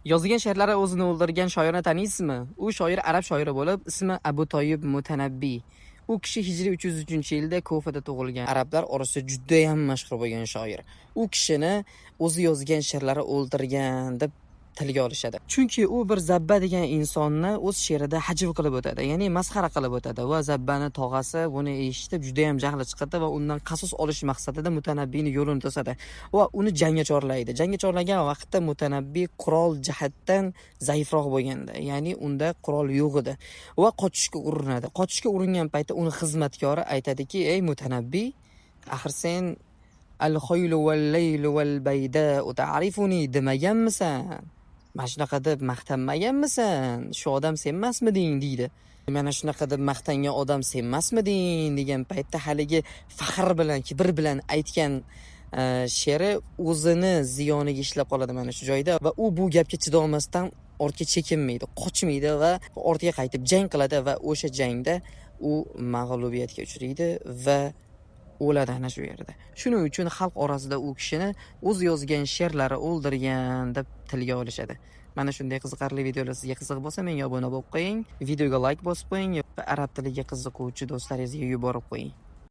Yozgan she'rlari o'zini o'ldirgan shoirni taniysizmi? U shoir arab shoiri bo'lib, ismi Abu Toyib Mutanabbiy. U kishi hijriy 303-yilda Kofada tug'ilgan. Arablar orasida judayam mashhur bo'lgan shoir. U kishini o'zi yozgan she'rlari o'ldirgan deb tilga olishadi. Chunki u bir Zabba degan insonni o'z she'rida hajv qilib o'tadi, ya'ni masxara qilib o'tadi va Zabbani tog'asi buni eshitib juda ham jahli chiqadi va undan qasos olish maqsadida Mutanabbiyni yo'lini to'sadi va uni jangga chorlaydi. Jangga chorlagan vaqtda Mutanabbiy qurol jihatdan zaifroq bo'lganda, ya'ni unda qurol yo'q edi va qochishga urinadi. Qochishga uringan paytda uni xizmatkori aytadiki: "Ey Mutanabbiy, axir sen al-khaylu wal-laylu wal-bayda'u ta'rifuni demaganmisan? Mana shunaqa deb maqtanmaganmisan? Shu odam sen emasmiding?" deydi. "Mana shunaqa deb maqtangan odam sen emasmiding?" degan paytda haligi faxr bilan, kibr bilan aytgan she'ri o'zini ziyoniga ishlab qoladi mana shu joyda va u bu gapga chidolmasdan ortga chekinmaydi, qochmaydi va ortga qaytib jang qiladi va o'sha jangda u mag'lubiyatga uchraydi va o'ladi ana shu yerda. Shuning uchun xalq orasida u kishini o'zi yozgan she'rlari o'ldirgan deb tilga olishadi. Mana shunday qiziqarli videolar sizga qiziq bo'lsa, menga obuna bo'lib qo'ying, videoga like bosib qo'ying va arab tiliga qiziquvchi do'stlaringizga yuborib qo'ying.